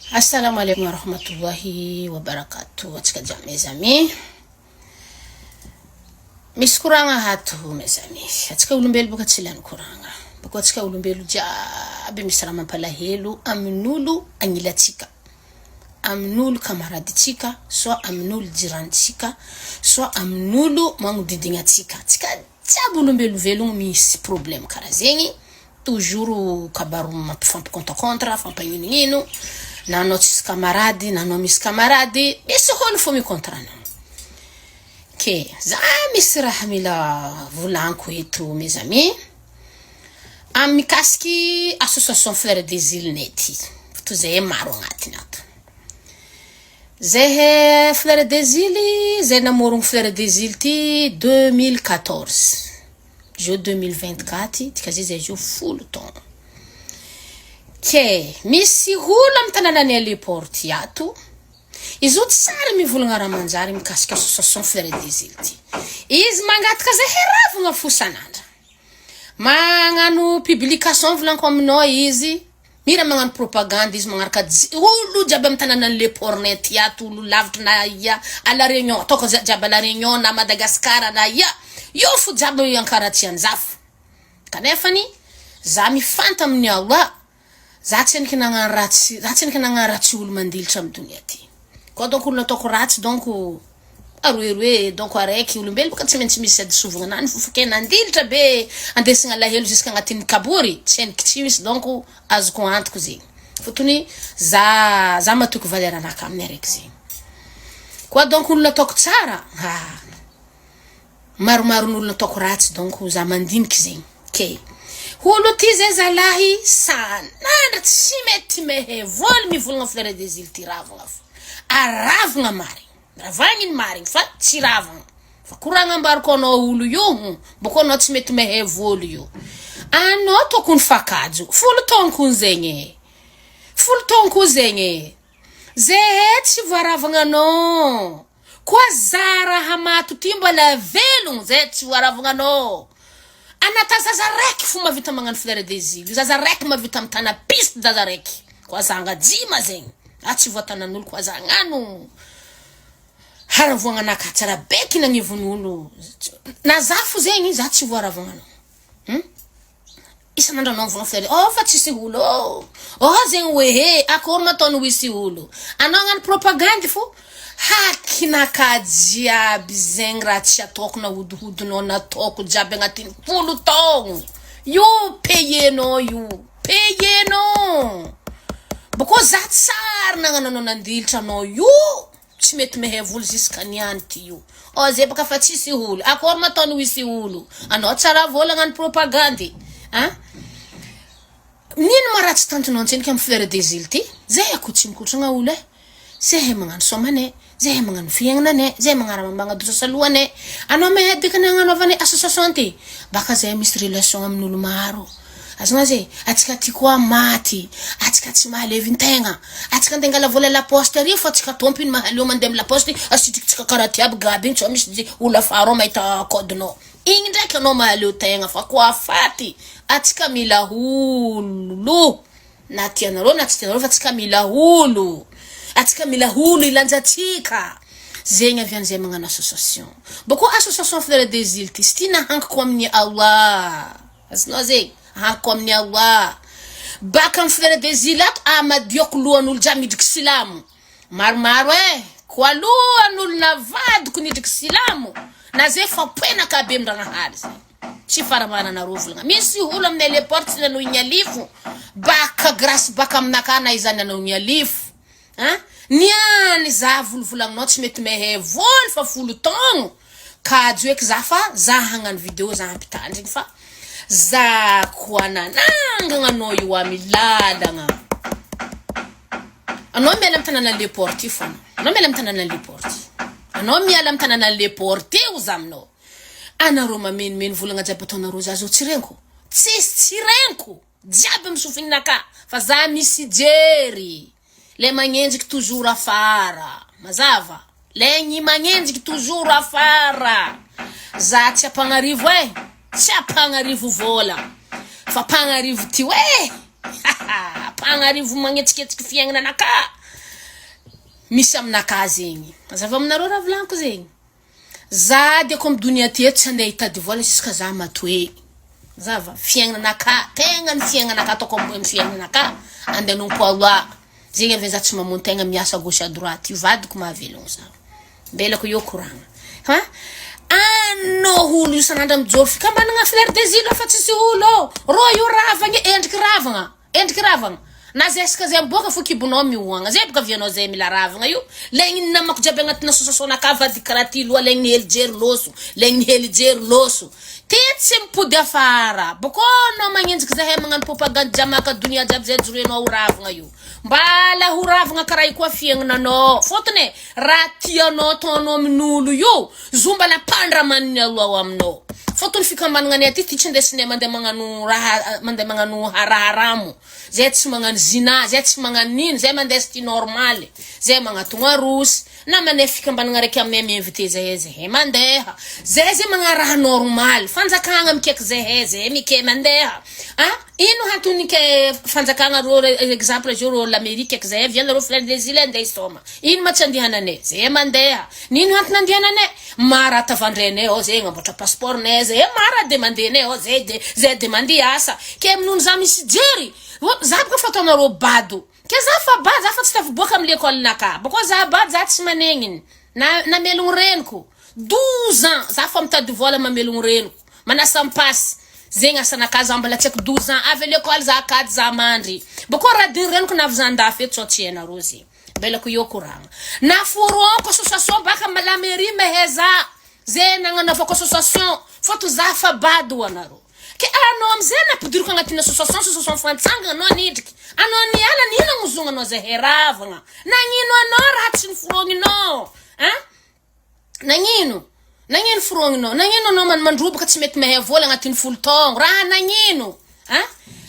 Assalamu alaikum warahmatullahi wabarakatuh antsika jiaby mes amis. Misy koragna ato mes amis. Antsika olombelo boka tsy lany koragna. Boko antsika olombelo jiaby misy raha mampalahelo amin'olo agnilantsika. Amin'olo kamaradintsika, soit amin'olo jiranitsika, soit amin'olo magnodidigna antsika. Antsika jiaby olombelo velogno misy problème karaha zegny. Toujours kabaro mampifampi contre contre, fampagninognino, na anao tsisy camarade na anao misy camarade, misy olo fô mi contre anao. Ke za misy raha mila volaniko eto mes amis, amy mikasiky association fleur des îles nay ty, fa zahay maro agnatiny ato. Zahay fleur des îles, zay namorogno fleur des îles ty 2014. Zio 2024 dika zay zay zio 10 taogno. Ke misy olo amy tanànanay Le Port ato, izy io tsary mivolagna raha manjary mikasika association fleur des îles ty. Izy mangataka zahay ravagna fo sanandra. Magnano publication volaniko aminao izy, mira magnano propagande izy magnaraka olo jiaby amy tanànan'ny Le Port-nay ty ato, olo lavitra na ia à La Réunion, ataoko jiaby à La Réunion na Madagascar na ia, io fo jiaby ankaratsianjafy. Kanefany za mifanta amin'ny Allah, za tsy aniky nagnano ratsy, za tsy aniky nagnano ratsy olo mandilitra amy donia ty. Koa donc olo nataoko ratsy donc aroeroe donc araiky olombelo boka tsy maintsy misy adisovagna anany fo fake nandilitra be andesigna alahelo jusqu'à agnatin'ny kabory tsy aniky tsy misy donc azoko antoko zegny. Fotony za matoky valeur anaka aminy araiky zegny. Koa donc olo nataoko tsara, ah, maromaro n'olo nataoko ratsy donc za mandiniky zegny. Ke olo ty zay zalahy sanandra tsy mety mehe voly mivolagna fleur des îles ty ravagna fo. Aravagna marigny. Ravagny ny marigny fa tsy ravagna. Fa koragna ambariko anao olo io, boko anao tsy mety mehe voly io. Anao tokony fakajo. 10 taogno kony zegny e. 10 taogno koa zegny e. Zehe tsy voaravagna anao. Koa za raha mato ty mbola velogno, zay tsy voaravagna anao. Anata zaza raiky fo mahavita magnano fleur des îles. Zaza raiky mahavita mitana piste zaza raiky. Koa za angajima zegny. A tsy voatanan'olo koa za hagnano haravoagna anaka tsara beky nagnivon'olo. Na za fo zegny za tsy voaravagna anao. Isan'andro anao mivolagna fleur. Oh fa tsisy olo. Oh, oh zegny hoe he akory ma ataony hisy olo. Anao hagnano propagande fo. Hakinaka jiaby zegny raha tsy ataoko na hodihodinao nataoko jiaby agnatin'ny 10 taogno. Io payenao io. Payenao. Boko za tsary nagnano anao nandilitra anao io. Tsy mety mehe voly jusqu'à niany ty io. Oh zay baka fa tsisy olo. Akory ma ataony hisy olo. Anao tsara vola hagnano propagande. Hein? Nino ma raha tsy tantinao antsendriky amy fleur des îles ty? Zay ako tsy mikotragna olo e. Zay magnano somanay, zay magnano fiaignananay, zay magnano magnadosa salohanay. Anao mahay dikany agnanaovanay association ty. Baka zay misy relation amin'olo maro. Azonao zay, atsika ty koa maty, atsika tsy mahalevin-tegna, atsika andeha angala vola la poste ary fa atsika tompony mahaleo mandeha amy la poste, asitrikitsika karaha ty aby gaby igny tsy misy olo afara ao mahita code-nao. Igny ndraiky anao mahaleo tegna fa koa faty, atsika mila olo. Na tianareo na tsy tianareo fa atsika mila olo. Atsika mila olo ilanjatsika. Zegny avy an'izay magnano association. Boko association fleur des îles ty sy ty nahankiko amin'ny Allah. Azonao zegny, ahankiko amin'ny Allah. Baka amy fleur des îles ato amadioko lohan'olo jiaby midriky silamo. Maromaro e, koa lohan'olo navadiko nidriky silamo, na zay fa poenaka be amin-dragnahary zegny. Tsy faramananareo volagna. Misy olo aminay Le Port tsy nanao igny alifo. Baka grâce baka aminaka na izany nanao igny alifo. Hein? Niany za volovolagninao tsy mety mehe voly fa 10 taogno. Kajo eky za fa za hagnano vidéo za hampitandrigny fa za koa nanangana anao io amy lalagna. Anao miala amy tanàna Le Port io fona. Anao miala amy tanàna Le Port. Anao miala amy tanàna Le Port io za aminao. Anareo mamenimeny volagna jiaby ataonareo za zao tsy reniko. Tsisy tsy reniko. Jiaby amy sofininaka fa za misy jery. Le magnenjiky toujours afara. Mazava. Le gny magnenjiky toujours afara. Za tsy ampagnarivo e. Tsy ampagnarivo vola. Fa ampagnarivo ty hoe. Mpagnarivo magnetsiketsiky fiaignananakà misy aminakà zegny. Mazava aminareo raha volagniko zegny? Za dia ko midonia aty eto tsy andeha hitady vola jusqu'à za matoe. Mazava? Fiaignananakà, tegna ny fiaignanakà ataoko ambony fiaignanakà andeha hanompo Allah. Zegny avy za tsy mamono tegna miasa gauche à droite io vadiko mahavelogno za. Mbelako eo koragna. Ha? Anô olo io sanandra mijoro fikambanagna fleur des îles fa tsisy olo. Rô io ravagna endriky ravagna. Endriky ravagna. Na zesika zay miboaka fo kibonao mihoagna. Zay boka avianao zay mila ravagna io. Laigny ny namako jiaby agnatina association-nakà vady karaha ty loha laigny ny hely jery lôso. Laigny ny hely jery lôso. Ty tsy mipody afara. Bôkô anao magnenjiky zahay magnano propagande jamaka donia jiaby zay joroenao ho ravagna io. Mbala ho ravagna karaha io koa fiaignananao. Fôtony e, raha tianao ataonao amin'olo io, zo mbala ampandramaniny aloha ao aminao. Fôtony fikambanagna aty ty tsy indesinay mandeha magnano raha mandeha magnano haraharamo. Zay tsy magnano zina, zay tsy magnano nino, zay mandeha sy ty normaly. Zay magnatogna arosy. Na mandeha fikambanagna araiky aminay mi-inviter zahay zahay mandeha. Zahay zay magnano raha normaly. Fanjakagna mikaiky zahay, zahay mikay mandeha. Ah, ino antony kay fanjakagna rô exemple zao rô l'Amérique kaiky zahay viens nareo frère des îles andeha hisaoma. Ino ma tsy andehananay? Zahay mandeha. Nino antony andehananay? Mara tavandrenay ao zahay agnamboatra passeport nay zahay mara demandenay ao zahay de zahay demande asa. Ke amin'olo za misy jery, za boka fataonareo bado. Ke za fa bado, za fa tsy tafiboaka amy l'école naka. Boko za bado za tsy manegniny. Na namelogno reniko. 12 ans za fa mitady vola mamelogno reniko. Manasa mpasy. Zegny asanaka za mbola tsy haiko 12 ans. Avy à l'école za akaty za mandry. Boko raha diny reniko navy za andafy eto sao tsy hainareo zegny. Mbelako eo koragna. Naforonko association baka la mairie meheza. Ze nagnanaovako association. Fôtony za fa bado ho anareo. Ke anao amizay nampidiriko agnatin'ny association, association fantsangana anao nidriky. Anao niala nino agnozognanao zahay ravagna. Nagnino anao raha tsy noforogninao? Hein? Nagnino? Nagnino forogninao? Nagnino anao man mandroboka tsy mety mahay vola agnatin'ny 10 taogno? Raha nagnino? Hein?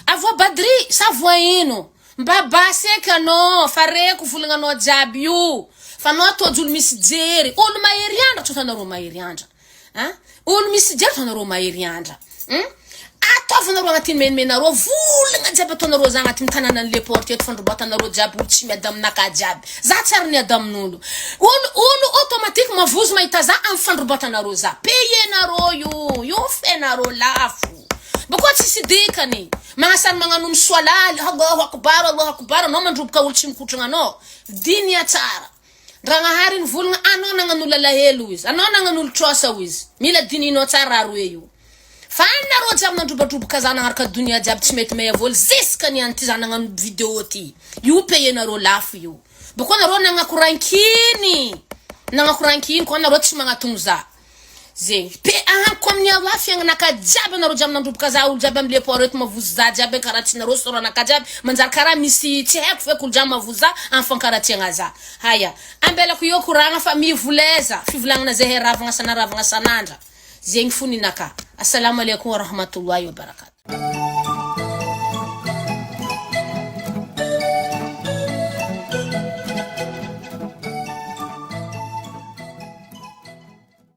Avoa badry sa voa ino? Mba basy eky anao fa reko volagnanao jiaby io. Fa anao tojo olo misy jery. Olo mahery andra tsy otanareo mahery andra. Hein? Olo misy jiaby ataonareo mahery andra. Hum? Ataovanareo agnatin'ny menimenareo volagna jiaby ataonareo za agnatin'ny tanànan'ny le porte eto fandrobatanareo jiaby olo tsy miady aminakahy jiaby. Za tsy ary niady amin'olo. Olo olo automatique mavozo mahita za amin'ny fandrobatanareo za. Payenareo io. Io fenareo lafo. Boko tsisy dikany. Magnasary magnano misoalaly, Allahu akbar, Allahu akbar, anao mandroboka olo tsy mikotragna anao. Dinia tsara. Ndragnahary nivolagna anao nagnan'olo alahelo hoy izy, anao nagnan'olo trosa hoy izy, mila dinihinao tsara raha roe io. Fa anareo jiaby nandrobadroboka za nagnaraka donia jiaby tsy mety meya vola jusque niany ty za nagnano video ty, io payenareo lafo io. Boko nareo nagnako rankiny, nagnako rankiny koa nareo tsy magnatogno za. Zegny. Pe ahaniko amin'ny Allah fiaignanaka jiaby anareo jiaby nandroboka za olo jiaby amle port eto mavozo za jiaby ankaratsianareo soranaka jiaby manjary karaha misy tsy haiko feky olo jiaby mavozo za amin'ny fankaratsiagna za. Haya. Ambelako eo koragna fa mivoleza fivolagnana zay ravagna sana ravagna sanandra. Zegny fo ninaka. Assalamu alaikum warahmatullahi wabarakatuh.